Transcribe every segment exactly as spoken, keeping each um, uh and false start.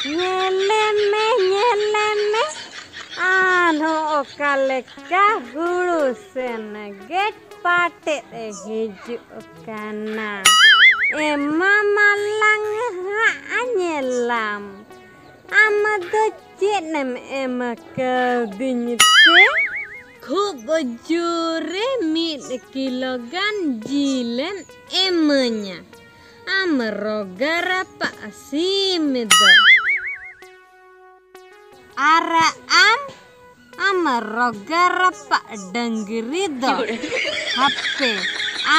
ᱧᱮᱞᱮ ᱢᱮ, ᱧᱮᱞᱮ ᱢᱮ, ᱟᱨᱦᱚᱸ ᱚᱠᱟ ᱞᱮᱠᱟ ᱦᱩᱲᱩ ᱥᱮᱱ ᱜᱮᱫ ᱯᱟᱴᱮᱫ ᱮ ᱦᱤᱡᱩᱜ ᱠᱟᱱᱟ᱾ ᱮᱢᱟ ᱢᱟᱞᱟᱝ ᱦᱟᱸᱜ ᱧᱮᱞᱟᱢ, ᱟᱢ ᱫᱚ ᱪᱮᱫ ᱮᱢ ᱮᱢ ᱠᱟᱹᱣᱫᱤᱧ ᱛᱮ? ᱠᱷᱩᱵ ᱡᱳᱨᱮ ᱢᱤᱫ ᱠᱤᱞᱳ ᱜᱟᱱ ᱡᱤᱞᱮᱢ ᱮᱢᱟᱹᱧᱟ᱾ ᱟᱢ ᱨᱚᱜᱟ ᱨᱟᱯᱟᱜ ᱥᱤᱢ ᱫᱚ᱾ ᱟᱨ ᱟᱢ, ᱟᱢ ᱨᱚᱜᱟ ᱨᱟᱯᱟᱜ ᱰᱟᱹᱝᱨᱤ ᱫᱚ᱾ ᱦᱟᱯᱮ,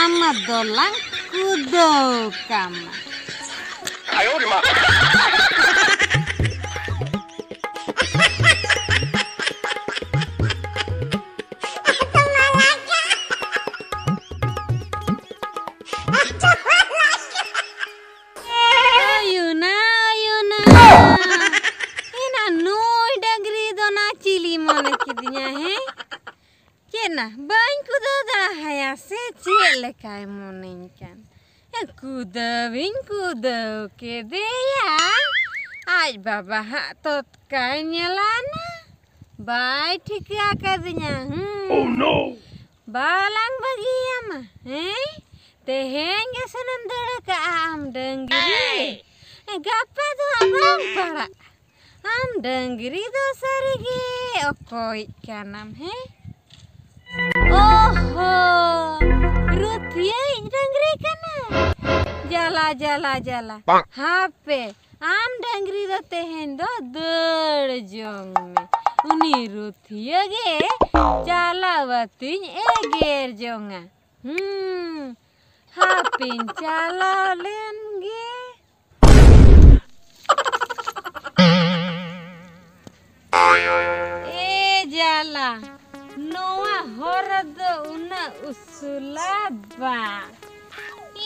ᱟᱢ ᱫᱚᱞᱟᱝ ᱠᱩᱫᱟᱹᱣ ᱠᱟᱢᱟ᱾ ᱟᱭᱩᱱᱟ, ᱟᱭᱩᱱᱟ᱾ ᱮᱱᱟ ᱱᱩᱭ ᱰᱟᱹᱝᱨᱤ ᱫᱚ ᱱᱟ ᱪᱤᱞᱤ ᱢᱚᱱᱮ ᱠᱤᱫᱤᱧᱟ, ᱦᱮᱸ? ᱪᱮᱫ ᱱᱟ, ᱵᱟᱹᱧ ᱠᱩᱫᱟᱹᱣ ᱫᱟᱲᱮᱭᱟᱭᱟ ᱥᱮ ᱪᱮᱫ ᱞᱮᱠᱟᱭ ᱢᱚᱱᱮᱧ ᱠᱟᱱ? ᱮ, ᱠᱩᱫᱟᱹᱣᱤᱧ ᱠᱩᱫᱟᱹᱣ ᱠᱮᱫᱮᱭᱟ, ᱟᱡ ᱵᱟᱵᱟ ᱦᱟᱸᱜ ᱛᱚᱛᱠᱟᱭ ᱧᱮᱞᱟᱱᱟ, ᱵᱟᱭ ᱴᱷᱤᱠᱟᱹ ᱟᱠᱟᱫᱤᱧᱟ᱾ ᱦᱩᱸ᱾ Oh, no! ᱵᱟᱞᱟᱝ ᱵᱟᱹᱜᱤᱭᱟᱢᱟ, ᱦᱮᱸ? ᱛᱮᱦᱮᱧ ᱜᱮ ᱥᱮᱱᱮᱢ ᱫᱟᱹᱲ ᱠᱟᱜᱼᱟ ᱟᱢ ᱰᱟᱹᱝᱨᱤ᱾ ᱜᱟᱯᱟ ᱫᱚ ᱦᱟᱸᱜ ᱵᱟᱢ ᱯᱟᱲᱟᱜᱼᱟ᱾ ᱟᱢ ᱰᱟᱹᱝᱨᱤ ᱫᱚ ᱥᱟᱹᱨᱤᱜᱮ ᱚᱠᱚᱭᱤᱡ ᱠᱟᱱᱟᱢ, ᱦᱮᱸ? ᱚᱦᱚ, ᱨᱩᱛᱷᱤᱭᱟᱹᱭᱤᱡ ᱰᱟᱹᱝᱨᱤ ᱠᱟᱱᱟᱭ᱾ ᱡᱟᱞᱟ, ᱡᱟᱞᱟ, ᱡᱟᱞᱟ᱾ ᱦᱟᱯᱮ, ᱟᱢ ᱰᱟᱹᱝᱨᱤ ᱫᱚ ᱛᱮᱦᱮᱧ ᱫᱚ ᱫᱟᱹᱲ ᱡᱚᱝ ᱢᱮ᱾ ᱩᱱᱤ ᱨᱩᱛᱷᱤᱭᱟᱹ ᱜᱮ ᱪᱟᱞᱟᱣ ᱟᱹᱛᱤᱧ ᱮᱜᱮᱨ ᱡᱚᱝᱟ᱾ ᱦᱩᱸ, ᱦᱟᱯᱮᱧ ᱪᱟᱞᱟᱣ ᱞᱮᱱ ᱜᱮ᱾ ᱮ ᱡᱟᱞᱟ, ᱱᱚᱣᱟ ᱦᱚᱨ ᱫᱚ ᱩᱱᱟᱹᱜ ᱩᱥᱩᱞᱟ ᱵᱟ?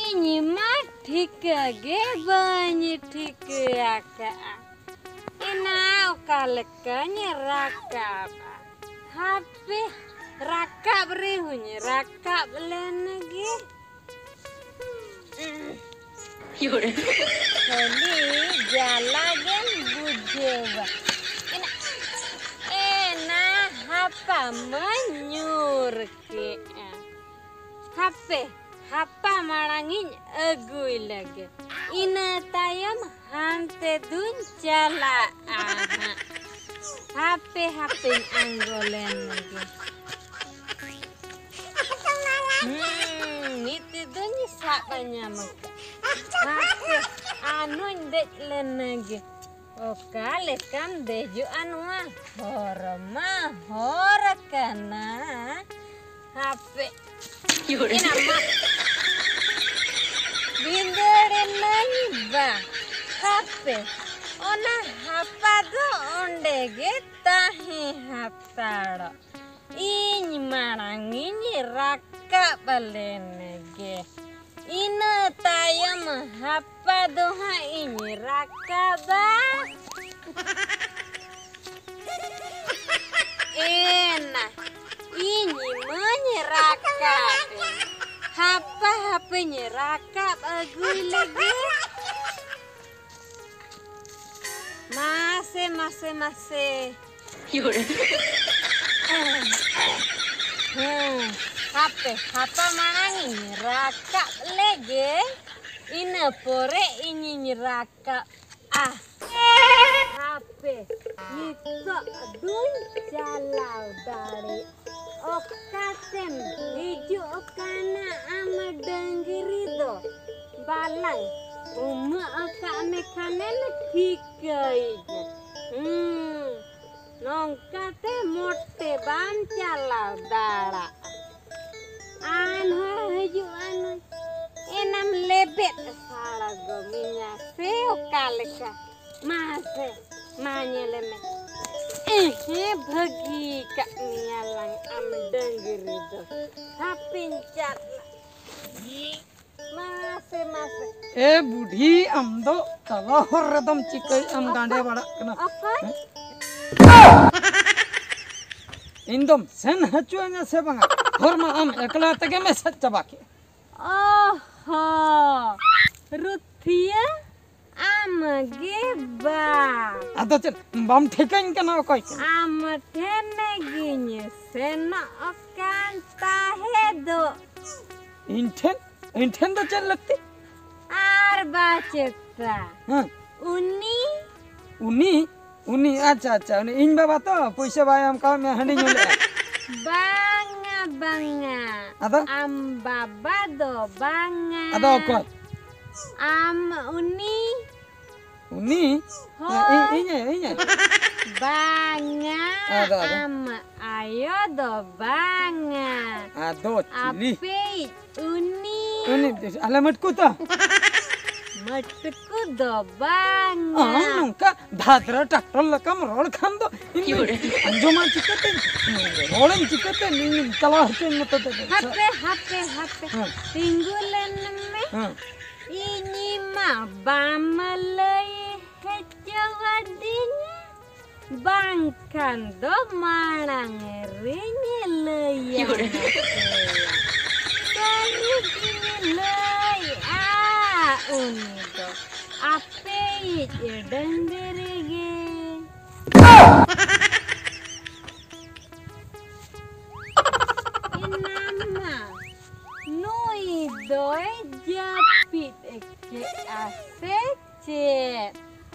ᱤᱧ ᱢᱟ ᱴᱷᱤᱠᱟᱹ ᱜᱮ ᱵᱟᱹᱧ ᱴᱷᱤᱠᱟᱹ ᱟᱠᱟᱜᱼᱟ᱾ ᱮᱱᱟ ᱚᱠᱟ ᱞᱮᱠᱟᱧ ᱨᱟᱠᱟᱵᱼᱟ? ᱦᱟᱯᱮ, ᱨᱟᱠᱟᱵ ᱨᱮᱦᱚᱸᱧ ᱨᱟᱠᱟᱵ ᱞᱮᱱ ᱜᱮ᱾ ᱠᱷᱟᱹᱞᱤ ᱡᱟᱞᱟ ᱜᱮᱢ ᱵᱩᱡᱷᱟᱹᱣᱟ᱾ ᱮᱱᱟ, ᱮᱱᱟ ᱦᱟᱯᱟ ᱢᱟᱹᱧ ᱧᱩᱨ ᱠᱮᱜᱼᱟ᱾ ᱦᱟᱯᱮ, ᱦᱟᱯᱟ ᱢᱟᱲᱟᱝ ᱤᱧ ᱟᱹᱜᱩᱭ ᱞᱮᱜᱮ, ᱤᱱᱟᱹ ᱛᱟᱭᱚᱢ ᱦᱟᱱᱛᱮ ᱫᱩᱧ ᱪᱟᱞᱟᱜᱼᱟ ᱦᱟᱸᱜ᱾ ᱦᱟᱯᱮ, ᱦᱟᱯᱮᱧ ᱟᱬᱜᱚ ᱞᱮᱱ ᱞᱮᱜᱮ᱾ ᱦᱩᱸ, ᱱᱤᱛ ᱫᱚᱧ ᱥᱟᱵ ᱧᱟᱢ ᱟᱠᱟᱫ᱾ ᱦᱟᱯᱮ, ᱟᱨᱦᱚᱸᱧ ᱫᱮᱡ ᱞᱮᱱ ᱜᱮ᱾ ᱚᱠᱟ ᱞᱮᱠᱟᱢ ᱫᱮᱡᱚᱜᱼᱟ ᱱᱚᱣᱟ ᱦᱚᱨ ᱢᱟ ᱦᱚᱨ ᱠᱟᱱᱟ᱾ ᱦᱟᱯᱮ, ᱮᱱᱟ ᱢᱟ᱾ ᱵᱷᱤᱸᱫᱟᱹᱲ ᱮᱱᱟᱹᱧ ᱵᱟ᱾ ᱦᱟᱯᱮ, ᱚᱱᱟ ᱦᱟᱯᱟ ᱫᱚ ᱚᱸᱰᱮ ᱜᱮ ᱛᱟᱦᱮᱸ ᱦᱟᱛᱟᱲᱚᱜ᱾ ᱤᱧ ᱢᱟᱲᱟᱝ ᱤᱧ ᱨᱟᱠᱟᱵ ᱞᱮᱱ ᱜᱮ, ᱤᱱᱟᱹ ᱛᱟᱭᱚᱢ ᱦᱟᱯᱟ ᱫᱚ ᱦᱟᱸᱜ ᱤᱧ ᱨᱟᱠᱟᱵᱟ᱾ ᱮᱱᱟ, ᱤᱧ ᱢᱟᱹᱧ ᱨᱟᱠᱟᱵ ᱮᱱ᱾ ᱦᱟᱯᱟ ᱦᱟᱯᱮᱧ ᱨᱟᱠᱟᱵ ᱟᱹᱜᱩᱭ ᱞᱮᱜᱮ᱾ ᱢᱟᱥᱮ, ᱢᱟᱥᱮ, ᱢᱟᱥᱮ᱾ ᱦᱮᱸ, ᱦᱟᱯᱮ, ᱦᱟᱯᱟ ᱢᱟᱲᱟᱝ ᱤᱧ ᱨᱟᱠᱟᱵ ᱞᱮᱜᱮ, ᱤᱱᱟᱹ ᱯᱚᱨᱮ ᱤᱧᱤᱧ ᱨᱟᱠᱟᱵᱼᱟ᱾ ᱦᱟᱯᱮ, ᱱᱤᱛᱚᱜ ᱫᱩᱧ ᱪᱟᱞᱟᱣ ᱫᱟᱲᱮᱭᱟᱜᱼᱟ᱾ ᱚᱠᱟᱛᱮᱢ ᱦᱤᱡᱩᱜ ᱠᱟᱱᱟ ᱟᱢ ᱰᱟᱹᱝᱨᱤ ᱫᱚ? ᱵᱟᱞᱟᱝ ᱩᱢᱟᱹᱜ ᱟᱠᱟᱫ ᱢᱮ ᱠᱷᱟᱱᱮᱢ ᱴᱷᱤᱠᱟᱹᱭᱮᱧᱟ᱾ ᱦᱩᱸ, ᱱᱚᱝᱠᱟᱛᱮ ᱢᱚᱴᱮ ᱵᱟᱢ ᱪᱟᱞᱟᱣ ᱫᱟᱲᱮᱭᱟᱜᱼᱟ᱾ ᱟᱨᱦᱚᱸ ᱦᱤᱡᱩᱜᱼᱟ ᱱᱩᱭ᱾ ᱮᱱᱟᱢ ᱞᱮᱵᱮᱫ ᱥᱟᱲᱜᱚᱢᱤᱧᱟ ᱥᱮ ᱚᱠᱟ ᱞᱮᱠᱟ? ᱢᱟᱥᱮ, ᱢᱟ ᱧᱮᱞᱮ ᱢᱮ᱾ ᱮᱦᱮᱸ, ᱵᱷᱟᱹᱜᱤ ᱠᱟᱜ ᱢᱮᱭᱟ ᱞᱟᱝ ᱟᱢ ᱰᱟᱹᱝᱨᱤ ᱫᱚ᱾ ᱦᱟᱯᱮᱧ ᱪᱟᱞᱟᱜ᱾ ᱢᱟᱥᱮ, ᱢᱟᱥᱮ᱾ ᱮ ᱵᱩᱰᱷᱤ, ᱟᱢ ᱫᱚ ᱛᱟᱞᱟ ᱦᱚᱨ ᱨᱮᱫᱚᱢ ᱪᱤᱠᱟᱹᱭ ᱮᱢ ᱜᱟᱸᱰᱮ ᱵᱟᱲᱟᱜ ᱠᱟᱱᱟ? ᱚᱠᱚᱭ? ᱤᱧ ᱫᱚᱢ ᱥᱮᱱ ᱦᱚᱪᱚ ᱟᱹᱧᱟ ᱥᱮ ᱵᱟᱝᱟ? ᱦᱚᱨ ᱢᱟ ᱟᱢ ᱮᱠᱞᱟ ᱛᱮᱜᱮᱢ ᱮᱥᱮᱫ ᱪᱟᱵᱟ ᱠᱮᱫ᱾ ᱚ ᱦᱚᱸ, ᱨᱩᱛᱷᱤᱭᱟᱹ, ᱟᱢ ᱜᱮ ᱵᱟ᱾ ᱟᱫᱚ ᱪᱮᱫ, ᱵᱟᱢ ᱴᱷᱤᱠᱟᱹᱧ ᱠᱟᱱᱟ ᱚᱠᱚᱭ ᱠᱟᱱᱟ? ᱟᱢ ᱴᱷᱮᱱ ᱜᱤᱧ ᱥᱮᱱᱚᱜ ᱠᱟᱱ ᱛᱟᱦᱮᱸ ᱫᱚ᱾ ᱤᱧ ᱴᱷᱮᱱ? ᱤᱧ ᱴᱷᱮᱱ ᱫᱚ ᱪᱮᱫ ᱞᱟᱹᱠᱛᱤ? ᱟᱨ ᱵᱟ ᱪᱮᱛᱟ᱾ ᱦᱮᱸ᱾ ᱩᱱᱤ ᱩᱱᱤ? ᱩᱱᱤ, ᱟᱪᱪᱷᱟ, ᱟᱪᱪᱷᱟ, ᱩᱱᱤ ᱤᱧ ᱵᱟᱵᱟ ᱛᱚ, ᱯᱩᱭᱥᱟᱹ ᱵᱟᱭ ᱮᱢ ᱠᱟᱣᱟᱫ ᱢᱮᱭᱟ, ᱦᱟᱺᱰᱤ ᱧᱩ ᱞᱮᱫᱼᱟ᱾ ᱵᱟᱝᱟ, ᱵᱟᱝᱟ᱾ ᱟᱫᱚ? ᱟᱢ ᱵᱟᱵᱟ ᱫᱚ ᱵᱟᱝᱟ᱾ ᱟᱫᱚ ᱚᱠᱚᱭ? ᱟᱢ ᱩᱱᱤ᱾ ᱩᱱᱤ? ᱦᱳᱭ᱾ ᱤᱧ, ᱤᱧ, ᱤᱧ᱾ ᱵᱟᱝᱟ, ᱟᱫᱚ, ᱟᱫᱚ? ᱟᱢ ᱟᱭᱳ ᱫᱚ ᱵᱟᱝᱟ᱾ ᱟᱫᱚ ᱪᱤᱞᱤ? ᱟᱯᱮᱭᱤᱡ ᱩᱱᱤ᱾ ᱩᱱᱤ, ᱟᱞᱮ ᱢᱟᱹᱴᱠᱩ ᱛᱚ? ᱢᱟᱹᱴᱠᱩ ᱫᱚ ᱵᱟᱝᱟ᱾ ᱚ, ᱱᱚᱝᱠᱟ ᱫᱷᱟᱫᱨᱟ ᱴᱨᱟᱠᱴᱚᱨ ᱞᱮᱠᱟᱢ ᱨᱚᱲ ᱠᱷᱟᱱ ᱫᱚ ᱤᱧ ᱫᱚᱧ ᱟᱸᱡᱚᱢᱟ ᱪᱤᱠᱟᱹᱛᱮ? ᱨᱚᱲᱟᱹᱧ ᱪᱤᱠᱟᱹᱛᱮ? ᱤᱧ ᱪᱟᱞᱟᱣ ᱦᱚᱪᱚᱧ ᱢᱮ ᱛᱚᱵᱮ᱾ ᱦᱟᱯᱮ, ᱦᱟᱯᱮ, ᱦᱟᱯᱮ᱾ ᱦᱮᱸ᱾ ᱛᱤᱸᱜᱩ ᱞᱮᱱ ᱢᱮ᱾ ᱦᱮᱸ᱾ ᱤᱧ ᱢᱟ ᱵᱟᱢ ᱞᱟᱹᱭ ᱦᱚᱪᱚᱣᱟᱫᱤᱧᱟ᱾ ᱵᱟᱝᱠᱷᱟᱱ ᱫᱚ ᱢᱟᱲᱟᱝ ᱨᱤᱧ ᱞᱟᱹᱭᱟᱢᱟ᱾ ᱥᱟᱹᱨᱤ ᱜᱤᱧ ᱞᱟᱹᱭᱟ, ᱩᱱᱤ ᱫᱚ ᱟᱯᱮᱭᱤᱡ ᱰᱟᱹᱝᱨᱤ ᱜᱮ᱾ ᱮᱱᱟᱱ ᱢᱟ ᱱᱩᱭ ᱫᱚᱭ ᱡᱟᱹᱯᱤᱫ ᱠᱮᱫᱼᱟ ᱥᱮ ᱪᱮᱫ?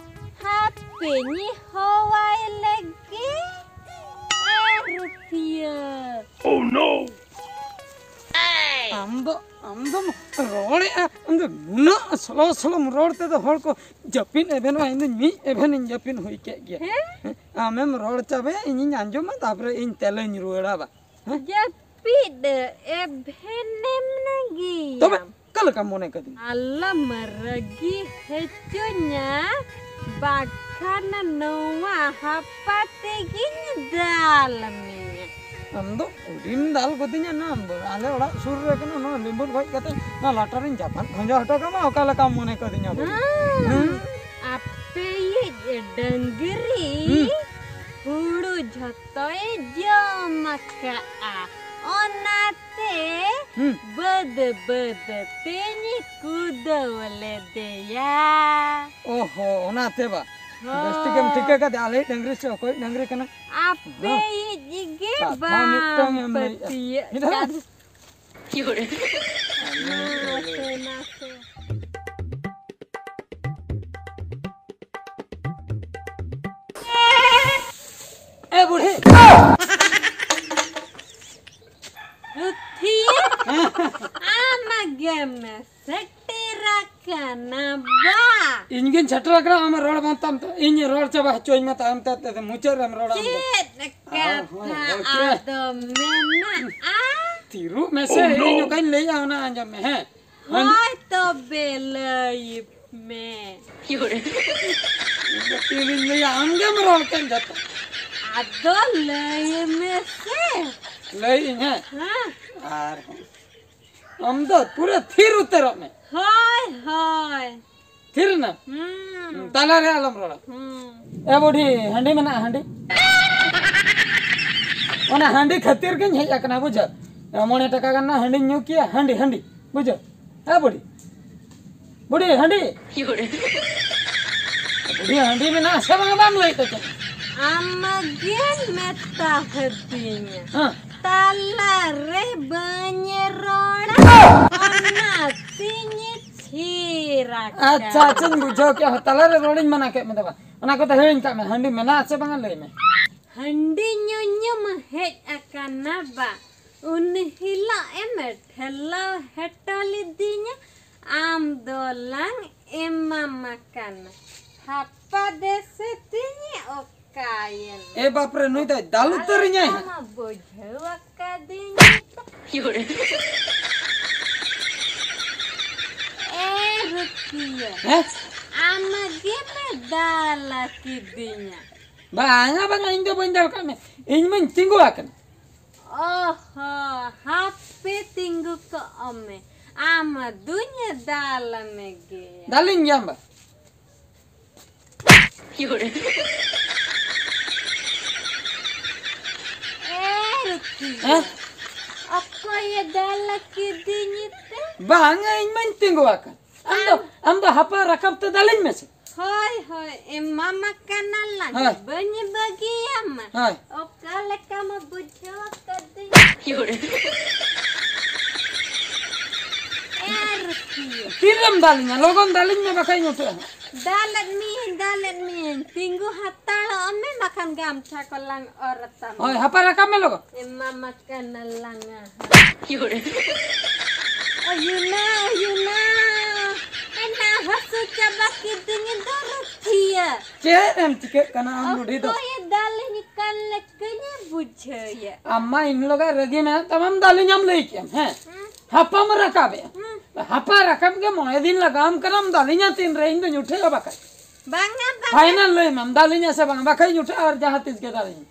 ᱦᱟᱯᱮᱧ ᱦᱚᱦᱚᱣᱟᱭ ᱞᱮᱜᱮ᱾ ᱮ ᱨᱩᱯᱤᱭᱟᱹ᱾ Oh no! ᱟᱢ ᱫᱚ, ᱟᱢ ᱫᱚᱢ ᱨᱚᱲᱮᱜᱼᱟ, ᱟᱢ ᱫᱚ ᱱᱩᱱᱟᱹᱜ slow slowᱢ ᱨᱚᱲ ᱛᱮᱫᱚ ᱦᱚᱲ ᱠᱚ ᱡᱟᱹᱯᱤᱫ ᱮᱵᱷᱮᱱᱚᱜᱼᱟ᱾ ᱤᱧ ᱫᱚ ᱢᱤᱫ ᱮᱵᱷᱮᱱᱤᱧ ᱡᱟᱹᱯᱤᱫ ᱦᱩᱭ ᱠᱮᱫ ᱜᱮᱭᱟ᱾ ᱦᱮᱸ? ᱦᱮᱸ, ᱟᱢᱮᱢ ᱨᱚᱲ ᱪᱟᱵᱟᱭᱟ, ᱤᱧᱤᱧ ᱟᱸᱡᱚᱢᱟ, ᱛᱟᱨᱯᱚᱨᱮ ᱤᱧ ᱛᱮᱞᱟᱧ ᱨᱩᱣᱟᱹᱲᱟ ᱵᱟ᱾ ᱦᱮᱸ? ᱡᱟᱹᱯᱤᱫ ᱮᱵᱷᱮᱱᱮᱢ ᱜᱮᱭᱟᱢ᱾ ᱛᱚᱵᱮ ᱚᱠᱟ ᱞᱮᱠᱟᱢ ᱢᱚᱱᱮ ᱠᱟᱫᱤᱧᱟ? ᱟᱞᱚᱢ ᱨᱟᱹᱜᱤ ᱦᱚᱪᱚᱧᱟ, ᱵᱟᱠᱷᱟᱱ ᱱᱚᱣᱟ ᱦᱟᱯᱟ ᱛᱮᱜᱤᱧ ᱫᱟᱞ ᱢᱮᱭᱟ᱾ ᱟᱢ ᱫᱚ ᱟᱹᱰᱤᱢ ᱫᱟᱞ ᱜᱚᱫᱤᱧᱟ ᱱᱟ᱾ ᱟᱞᱮ ᱚᱲᱟᱜ ᱥᱩᱨ ᱨᱮ ᱠᱟᱱᱟ, ᱱᱚᱣᱟ ᱞᱤᱢᱵᱩᱨ ᱜᱚᱡ ᱠᱟᱛᱮ ᱱᱚᱣᱟ ᱞᱟᱴᱟᱨᱤᱧ ᱡᱟᱯᱟᱫ ᱠᱷᱚᱸᱡᱚ ᱦᱚᱴᱚ ᱠᱟᱢᱟ᱾ ᱚᱠᱟ ᱞᱮᱠᱟᱢ ᱢᱚᱱᱮ ᱠᱟᱫᱤᱧᱟ ᱵᱚᱞᱮ? ᱦᱩᱸ᱾ ᱦᱩᱸ᱾ ᱟᱯᱮᱭᱤᱡ ᱰᱟᱹᱝᱨᱤ ᱦᱩᱸ᱾ ᱦᱩᱲᱩ ᱡᱷᱚᱛᱚᱭ ᱡᱚᱢ ᱟᱠᱟᱜᱼᱟ᱾ ᱚᱱᱟᱛᱮ ᱦᱩᱸ᱾ ᱵᱟᱹᱫ ᱵᱟᱹᱫ ᱛᱮᱧ ᱠᱩᱫᱟᱹᱣ ᱞᱮᱫᱮᱭᱟ᱾ ᱚᱦᱚ, ᱚᱱᱟᱛᱮ ᱵᱟ᱾ ᱵᱮᱥ ᱴᱷᱤᱠᱮᱢ ᱴᱷᱤᱠᱟᱹ ᱠᱟᱫᱮᱭᱟ, ᱟᱞᱮᱭᱤᱡ ᱰᱟᱹᱝᱨᱤ ᱥᱮ ᱚᱠᱚᱭᱤᱡ ᱰᱟᱹᱝᱨᱤ ᱠᱟᱱᱟ? ᱟᱯᱮᱭᱤᱡ ᱜᱮ ᱠᱟᱛᱷᱟ ᱵᱟᱢ ᱢᱤᱫᱴᱟᱝ ᱮᱢ ᱞᱟᱹᱭᱮᱫᱼᱟ᱾ ᱯᱟᱹᱛᱭᱟᱹᱜ ᱢᱤᱫ ᱫᱷᱟᱣ᱾ ᱠᱟᱱ᱾ ᱱᱟᱥᱮ, ᱱᱟᱥᱮ᱾ ᱮ ᱵᱩᱲᱦᱤ! ᱨᱩᱛᱷᱤ, ᱟᱢ ᱜᱮᱢ ᱥᱮᱴᱮᱨ ᱟᱠᱟᱱᱟ ᱵᱟ? ᱤᱧ ᱜᱤᱧ ᱥᱮᱴᱮᱨ ᱟᱠᱟᱱᱟ, ᱟᱢ ᱨᱚᱲ ᱵᱟᱝ ᱛᱟᱢ ᱛᱚ, ᱤᱧ ᱨᱚᱲ ᱪᱟᱵᱟ ᱦᱚᱪᱚᱧ ᱢᱮ, ᱛᱟᱭᱚᱢ ᱛᱮ ᱛᱮ ᱢᱩᱪᱟᱹᱫ ᱨᱮᱢ ᱨᱚᱲᱟ ᱟᱢ ᱫᱚ᱾ ᱪᱮᱫ ᱟᱨ ᱠᱟᱛᱷᱟ ᱦᱚᱸ ᱵᱚᱞᱮ ᱟᱫᱚ ᱢᱮᱱᱟᱜᱼᱟ? ᱛᱤᱨᱩᱵ ᱢᱮᱥᱮ, ᱤᱧ ᱚᱠᱟᱧ ᱞᱟᱹᱭᱟ ᱚᱱᱟ ᱟᱸᱡᱚᱢ ᱢᱮ, ᱦᱮᱸ? ᱦᱳᱭ ᱛᱚᱵᱮ ᱞᱟᱹᱭ ᱢᱮ᱾ ᱤᱧ ᱫᱚ ᱪᱮᱫ ᱤᱧ ᱞᱟᱹᱭᱟ, ᱟᱢ ᱜᱮᱢ ᱨᱚᱲ ᱠᱮᱫ ᱡᱚᱛᱚ᱾ ᱟᱫᱚ ᱞᱟᱹᱭ ᱢᱮᱥᱮ᱾ ᱞᱟᱹᱭ ᱤᱧ, ᱦᱮᱸ? ᱦᱮᱸ᱾ ᱟᱨ ᱟᱢ ᱫᱚ ᱯᱩᱨᱟᱹ ᱛᱷᱤᱨ ᱩᱛᱟᱹᱨᱚᱜ ᱢᱮ᱾ ᱦᱳᱭ, ᱦᱳᱭ᱾ ᱛᱷᱤᱨ ᱮᱱᱟ? ᱦᱩᱸ᱾ ᱛᱟᱞᱟ ᱨᱮ ᱟᱞᱚᱢ ᱨᱚᱲᱟ᱾ ᱦᱩᱸ᱾ ᱮ ᱵᱩᱰᱷᱤ, ᱦᱟᱺᱰᱤ ᱢᱮᱱᱟᱜᱼᱟ, ᱦᱟᱺᱰᱤ? ᱚᱱᱟ ᱦᱟᱺᱰᱤ ᱠᱷᱟᱹᱛᱤᱨ ᱜᱤᱧ ᱦᱮᱡ ᱟᱠᱟᱱᱟ, ᱵᱩᱡᱷᱟᱹᱣ? ᱢᱚᱬᱮ ᱴᱟᱠᱟ ᱜᱟᱱ ᱨᱮᱱᱟᱜ ᱦᱟᱺᱰᱤᱧ ᱧᱩ ᱠᱮᱭᱟ, ᱦᱟᱺᱰᱤ, ᱦᱟᱺᱰᱤ, ᱵᱩᱡᱷᱟᱹᱣ? ᱦᱮᱸ ᱵᱩᱰᱷᱤ? ᱵᱩᱰᱷᱤ, ᱦᱟᱺᱰᱤ? ᱵᱩᱰᱷᱤ, ᱦᱟᱺᱰᱤ ᱢᱮᱱᱟᱜᱼᱟ ᱥᱮ ᱵᱟᱝ, ᱵᱟᱢ ᱞᱟᱹᱭᱮᱫ ᱫᱚ ᱪᱮᱫ? ᱟᱢ ᱜᱮᱢ ᱢᱮᱛᱟ ᱦᱟᱹᱫᱤᱧᱟ᱾ ᱦᱮᱸ᱾ ᱛᱟᱞᱟ ᱨᱮ ᱵᱟᱹᱧ ᱨᱚᱲᱟ, ᱚᱱᱟᱛᱤᱧ ᱛᱷᱤᱨ ᱟᱠᱟᱱᱟ᱾ ᱟᱪᱪᱷᱟ, ᱟᱪᱪᱷᱟᱧ ᱵᱩᱡᱷᱟᱹᱣ ᱠᱮᱫᱼᱟ᱾ ᱛᱟᱞᱟ ᱨᱮ ᱨᱚᱲᱤᱧ ᱢᱟᱱᱟ ᱠᱮᱫ ᱢᱮ ᱫᱚ ᱵᱟᱝ᱾ ᱚᱱᱟ ᱠᱚᱫᱚ ᱦᱤᱲᱤᱧ ᱠᱟᱜ ᱢᱮ᱾ ᱦᱟᱺᱰᱤ ᱢᱮᱱᱟᱜᱼᱟ ᱥᱮ ᱵᱟᱝᱟ ᱞᱟᱹᱭ ᱢᱮ᱾ ᱦᱟᱺᱰᱤ ᱧᱩᱧᱩᱢ ᱦᱮᱡ ᱟᱠᱟᱱᱟ ᱵᱟ? ᱩᱱ ᱦᱤᱞᱳᱜ ᱮᱢ ᱴᱷᱮᱞᱟᱣ ᱦᱚᱴᱚ ᱞᱤᱫᱤᱧᱟ, ᱟᱢ ᱫᱚᱞᱟᱝ ᱮᱢᱟᱢ ᱟᱠᱟᱱᱟ᱾ ᱦᱟᱯᱟ ᱫᱮᱥᱮ ᱛᱤᱧ ᱚᱠᱟᱭᱮᱱ? ᱮ ᱵᱟᱯ ᱨᱮ, ᱱᱩᱭ ᱫᱚᱭ ᱫᱟᱞ ᱩᱛᱟᱹᱨᱤᱧᱟᱭ ᱦᱟᱸᱜ᱾ ᱟᱢ ᱵᱩᱡᱷᱟᱹᱣ ᱟᱠᱟᱫᱤᱧ ᱛᱚ᱾ ᱮ ᱨᱩᱠᱷᱤᱭᱟᱹ, ᱦᱮᱸ? ᱟᱢ ᱜᱮᱢ ᱫᱟᱞ ᱠᱤᱫᱤᱧᱟ᱾ ᱵᱟᱝᱟ, ᱵᱟᱝᱟ, ᱤᱧ ᱫᱚ ᱵᱟᱹᱧ ᱫᱟᱞ ᱠᱟᱜ ᱢᱮ, ᱤᱧ ᱢᱟᱧ ᱛᱤᱸᱜᱩ ᱟᱠᱟᱱᱟ᱾ ᱚᱦᱚ, ᱦᱟᱯᱮ ᱛᱤᱸᱜᱩ ᱠᱚᱜ ᱢᱮ, ᱟᱢ ᱫᱩᱧ ᱫᱟᱞ ᱢᱮᱜᱮᱭᱟ᱾ ᱫᱟᱞᱤᱧ ᱜᱮᱭᱟᱢ ᱵᱟ? ᱮ ᱨᱩᱠᱷᱤᱭᱟᱹ᱾ ᱦᱮᱸ? ᱚᱠᱚᱭᱮ ᱫᱟᱞ ᱠᱤᱫᱤᱧ ᱛᱮ? ᱵᱟᱝ, ᱤᱧ ᱢᱟᱧ ᱛᱤᱸᱜᱩ ᱟᱠᱟᱱ᱾ ᱟᱢ ᱫᱚ, ᱟᱢ ᱫᱚ ᱦᱟᱯᱟ ᱨᱟᱠᱟᱵ ᱛᱮ ᱫᱟᱞᱤᱧ ᱢᱮᱥᱮ᱾ ᱦᱳᱭ, ᱦᱳᱭ, ᱮᱢᱟᱢᱟ ᱠᱟᱱᱟ ᱞᱟᱝ᱾ ᱦᱳᱭ᱾ ᱵᱟᱹᱧ ᱵᱟᱹᱜᱤᱭᱟᱢᱟ᱾ ᱦᱳᱭ᱾ ᱚᱠᱟ ᱞᱮᱠᱟᱢ ᱵᱩᱡᱷᱟᱹᱣ ᱠᱟᱹᱫᱤᱧ? ᱮᱨ ᱠᱤᱭᱟᱹ᱾ ᱛᱤᱨᱮᱢ ᱫᱟᱞᱤᱧᱟ? ᱞᱚᱜᱚᱱ ᱫᱟᱞᱤᱧ ᱢᱮ, ᱵᱟᱠᱷᱟᱡ ᱤᱧ ᱩᱴᱷᱟᱹᱜᱼᱟ᱾ ᱫᱟᱞᱮᱫ ᱢᱤᱭᱟᱹᱧ, ᱫᱟᱞᱮᱫ ᱢᱤᱭᱟᱹᱧ᱾ ᱛᱤᱸᱜᱩ ᱦᱟᱛᱟᱲᱚᱜ ᱢᱮ, ᱵᱟᱠᱷᱟᱱ ᱜᱟᱢᱪᱷᱟ ᱠᱚᱞᱟᱝ ᱚᱨ ᱛᱟᱢᱟ᱾ ᱦᱳᱭ, ᱦᱟᱯᱟ ᱨᱟᱠᱟᱵ ᱢᱮ ᱞᱚᱜᱚᱱ᱾ ᱮᱢᱟᱢᱟ ᱠᱟᱱᱟ ᱞᱟᱝᱟ᱾ ᱚᱭᱩᱱᱟ, ᱚᱭᱩᱱᱟ, ᱮᱱᱟ ᱦᱟᱹᱥᱩ ᱪᱟᱵᱟ ᱠᱤᱫᱤᱧ ᱫᱚ ᱨᱩᱠᱷᱤᱭᱟᱹ᱾ ᱪᱮᱫ ᱮᱢ ᱪᱤᱠᱟᱹᱜ ᱠᱟᱱᱟ ᱟᱢ ᱵᱩᱰᱷᱤ ᱫᱚ? ᱚᱠᱚᱭᱮ ᱫᱟᱞᱤᱧ ᱠᱟᱱ ᱞᱮᱠᱟᱧ ᱵᱩᱡᱷᱟᱹᱣᱭᱟ᱾ ᱟᱢ ᱢᱟ ᱤᱧ ᱞᱚᱜᱟ ᱨᱟᱹᱜᱤ ᱢᱮᱱᱟᱜ ᱛᱟᱢᱟᱢ, ᱫᱟᱞᱤᱧᱟᱢ ᱞᱟᱹᱭ ᱠᱮᱜᱼᱟᱢ, ᱦᱮᱸ? ᱦᱩᱸ᱾ ᱦᱟᱯᱟᱢ ᱨᱟᱠᱟᱵᱮᱜᱼᱟ᱾ ᱦᱩᱸ᱾ ᱦᱟᱯᱟ ᱨᱟᱠᱟᱵ ᱜᱮ ᱢᱚᱬᱮ ᱫᱤᱱ ᱞᱟᱜᱟᱣᱟᱢ ᱠᱟᱱᱟᱢ, ᱫᱟᱞᱤᱧᱟ ᱛᱤᱱ ᱨᱮ? ᱤᱧ ᱫᱚᱧ ᱩᱴᱷᱟᱹᱜᱼᱟ ᱵᱟᱠᱷᱟᱡ᱾ ᱵᱟᱝᱟ, ᱵᱟᱝᱟ᱾ ᱯᱷᱟᱭᱱᱟᱞ ᱞᱟᱹᱭ ᱢᱮ, ᱫᱟᱞᱤᱧᱟ ᱥᱮ ᱵᱟᱝ? ᱵᱟᱠᱷᱟᱡ ᱤᱧ ᱩᱴᱷᱟᱹᱜᱼᱟ ᱟᱨ ᱡᱟᱦᱟᱸ ᱛᱤᱥ ᱜᱮ ᱫᱟᱞᱤᱧ᱾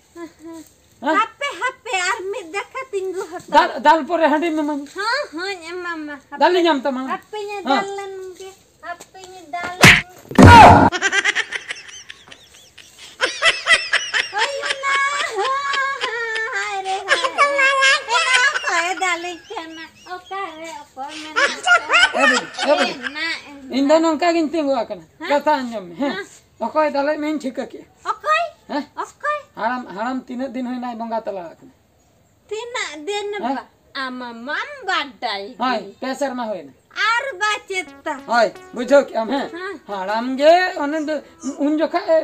ᱦᱮᱸ? ᱦᱟᱯᱮ, ᱦᱟᱯᱮ, ᱟᱨ ᱢᱤᱫ ᱫᱟᱠᱟ ᱛᱤᱸᱜᱩ ᱦᱟᱛᱟᱲ᱾ ᱫᱟᱞ, ᱫᱟᱞ ᱯᱚᱨᱮ ᱦᱟᱺᱰᱤᱢ ᱮᱢᱟᱹᱧ᱾ ᱦᱚᱸ, ᱦᱚᱸᱧ ᱮᱢᱟᱢᱟ᱾ ᱦᱟᱯᱮ᱾ ᱫᱟᱞᱤᱧᱟᱢ ᱛᱚ ᱢᱟ᱾ ᱦᱟᱯᱮᱧ ᱦᱮᱸ᱾ ᱫᱟᱞ ᱞᱮᱱ ᱜᱮ᱾ ᱦᱟᱯᱮᱧ ᱫᱟᱞ ᱞᱮᱱ ᱜᱮ᱾ ᱦᱩᱭᱩᱜ ᱱᱟ᱾ ᱦᱟᱭ ᱨᱮ, ᱦᱟᱭ ᱨᱮ᱾ ᱮᱱᱟ ᱚᱠᱚᱭ ᱫᱟᱞᱤᱧ ᱠᱟᱱᱟ? ᱚᱠᱟᱨᱮ ᱚᱠᱚᱭ ᱢᱮᱱᱟᱜ ᱠᱚᱣᱟ? ᱮ ᱵᱤᱴᱤ, ᱮ ᱵᱤᱴᱤ᱾ ᱮᱱᱟ, ᱮᱱᱟ᱾ ᱤᱧ ᱫᱚ ᱱᱚᱝᱠᱟ ᱜᱤᱧ ᱛᱤᱸᱜᱩ ᱟᱠᱟᱱᱟ᱾ ᱦᱮᱸ? ᱠᱟᱛᱷᱟ ᱟᱸᱡᱚᱢ ᱢᱮ, ᱦᱮᱸ? ᱦᱮᱸ᱾ ᱚᱠᱚᱭ ᱫᱟᱞᱮ ᱢᱮᱧ ᱴᱷᱤᱠᱟᱹ ᱠᱮᱜᱼᱟ? ᱚᱠᱚᱭ? ᱦᱮᱸ? ᱚᱠᱚᱭ? ᱦᱟᱲᱟᱢ, ᱦᱟᱲᱟᱢ ᱛᱤᱱᱟᱹᱜ ᱫᱤᱱ ᱦᱩᱭᱱᱟᱭ ᱵᱚᱸᱜᱟ ᱛᱟᱞᱟ ᱟᱠᱟᱱᱟ? ᱛᱤᱱᱟᱹᱜ ᱫᱤᱱ ᱦᱮᱸ? ᱵᱟ-, ᱟᱢ ᱢᱟᱢ ᱵᱟᱰᱟᱭ ᱦᱳᱭ, ᱜᱮ᱾ ᱯᱮ ᱥᱮᱨᱢᱟ ᱦᱩᱭᱱᱟ᱾ ᱟᱨ ᱵᱟ ᱪᱮᱫ ᱛᱟ? ᱦᱳᱭ, ᱵᱩᱡᱷᱟᱹᱣ ᱠᱮᱜᱼᱟᱢ, ᱦᱮᱸ? ᱦᱮᱸ᱾ ᱦᱟᱲᱟᱢ ᱜᱮ ᱚᱱᱮ ᱫᱚ, ᱩᱱ ᱡᱚᱠᱷᱟᱡ, ᱮ,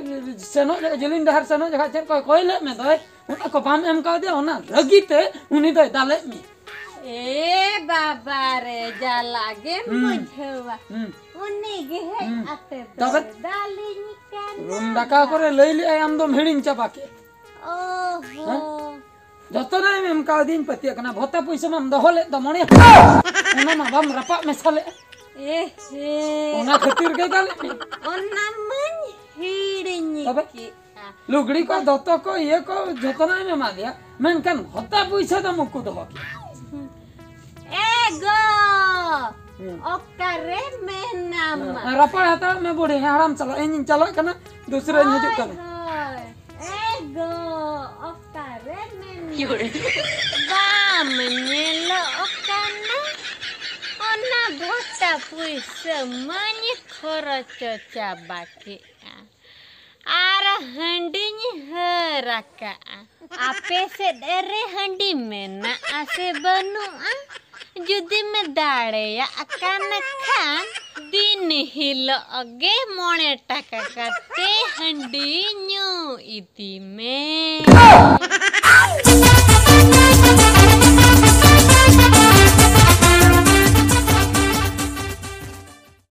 ᱥᱮᱱᱚᱜ ᱡᱚ-, ᱡᱮᱞᱮᱧ ᱰᱟᱦᱟᱨ ᱥᱮᱱᱚᱜ ᱡᱚᱠᱷᱟᱡ ᱪᱮᱫ ᱠᱚᱭ ᱠᱚᱭ ᱞᱮᱫ ᱢᱮ ᱫᱚᱭ, ᱚᱱᱟ ᱠᱚ ᱵᱟᱢ ᱮᱢ ᱠᱟᱣᱫᱮᱭᱟ, ᱚᱱᱟ ᱨᱟᱹᱜᱤ ᱛᱮ ᱩᱱᱤ ᱫᱚᱭ ᱫᱟᱞᱮᱫ ᱢᱮᱭᱟ᱾ ᱮ ᱵᱟᱵᱟ ᱨᱮ, ᱡᱟᱞᱟ ᱜᱮᱢ ᱦᱩᱸ᱾ ᱵᱩᱡᱷᱟᱹᱣᱟ᱾ ᱦᱩᱸ᱾ ᱩᱱᱤ ᱜᱮ ᱦᱮᱡ ᱦᱩᱸ᱾ ᱟᱛᱮ ᱫᱚ ᱛᱚᱵᱮ? ᱫᱟᱞᱤᱧ ᱠᱟᱱᱟ᱾ ᱨᱩᱢ ᱫᱟᱠᱟ ᱠᱚᱨᱮ ᱞᱟᱹᱭ ᱞᱮᱜᱼᱟᱭ, ᱟᱢ ᱫᱚᱢ ᱦᱤᱲᱤᱧ ᱪᱟᱵᱟ ᱠᱮᱫ᱾ ᱚ ᱦᱮᱸ? ᱦᱚᱸ᱾ ᱡᱚᱛᱚᱱᱟᱜ ᱮᱢ ᱮᱢ ᱠᱟᱣᱫᱤᱧ, ᱯᱟᱹᱛᱭᱟᱹᱜ ᱠᱟᱱᱟ᱾ ᱵᱷᱚᱛᱟ ᱯᱩᱭᱥᱟᱹ ᱢᱟᱢ ᱫᱚᱦᱚ ᱞᱮᱫ ᱫᱚ ᱢᱚᱬᱮ ᱦᱟᱡᱟᱨ᱾ ᱚᱱᱟ ᱢᱟ ᱵᱟᱢ ᱨᱟᱯᱟᱜ ᱢᱮᱥᱟ ᱞᱮᱫ᱾ ᱮ ᱦᱮ᱾ ᱚᱱᱟ ᱠᱷᱟᱹᱛᱤᱨ ᱜᱮ ᱫᱟᱞᱮᱫ ᱢᱮ᱾ ᱚᱱᱟ ᱢᱟᱧ ᱦᱤᱲᱤᱧ ᱛᱚᱵᱮ? ᱠᱮᱫᱼᱟ᱾ ᱞᱩᱜᱽᱲᱤ ᱠᱚ, ᱫᱚᱛᱚ ᱠᱚ, ᱤᱭᱟᱹ ᱠᱚ, ᱡᱚᱛᱚᱱᱟᱜ ᱮᱢ ᱮᱢᱟ ᱫᱮᱭᱟ᱾ ᱢᱮᱱᱠᱷᱟᱱ ᱵᱷᱚᱛᱟ ᱯᱩᱭᱥᱟᱹ ᱫᱚᱢ ᱩᱠᱩ ᱫᱚᱦᱚ ᱠᱮᱫ᱾ ᱮ ᱜᱚ! ᱦᱩᱸ᱾ ᱚᱠᱟᱨᱮ ᱢᱮᱱᱟᱢᱟ? ᱦᱮᱸ, ᱨᱟᱯᱟᱲ ᱦᱟᱛᱟᱲ ᱢᱮ ᱵᱩᱰᱷᱤ, ᱦᱮᱸ, ᱦᱟᱲᱟᱢ ᱪᱟᱞᱟᱜ, ᱤᱧᱤᱧ ᱪᱟᱞᱟᱜ ᱠᱟᱱᱟ, ᱫᱩᱥᱨᱟᱹᱧ ᱦᱤᱡᱩᱜ ᱦᱳᱭ, ᱠᱟᱱᱟ᱾ ᱦᱳᱭ᱾ ᱮ ᱜᱚ, ᱚᱠᱟᱨᱮ ᱢᱮᱱᱟᱢᱟ? ᱵᱟ, ᱟᱢ ᱧᱮᱞᱚᱜ ᱠᱟᱱᱟ, ᱚᱱᱟ ᱵᱷᱚᱛᱟ ᱯᱩᱭᱥᱟᱹ ᱢᱟᱧ ᱠᱷᱚᱨᱚᱪ ᱪᱟᱵᱟ ᱠᱮᱜᱼᱟ᱾ ᱟᱨ ᱦᱟᱺᱰᱤᱧ ᱦᱟᱹᱨ ᱟᱠᱟᱜᱼᱟ᱾ ᱟᱯᱮ ᱥᱮᱫ ᱨᱮ ᱦᱟᱺᱰᱤ ᱢᱮᱱᱟᱜᱼᱟ ᱥᱮ ᱵᱟᱹᱱᱩᱜᱼᱟ? ᱡᱩᱫᱤᱢ ᱫᱟᱲᱮᱭᱟᱜ ᱠᱟᱱ ᱠᱷᱟᱱ, ᱫᱤᱱ ᱦᱤᱞᱳᱜ ᱜᱮ ᱢᱚᱬᱮ ᱴᱟᱠᱟ ᱠᱟᱛᱮ ᱦᱟᱺᱰᱤ ᱧᱩ ᱤᱫᱤ ᱢᱮ᱾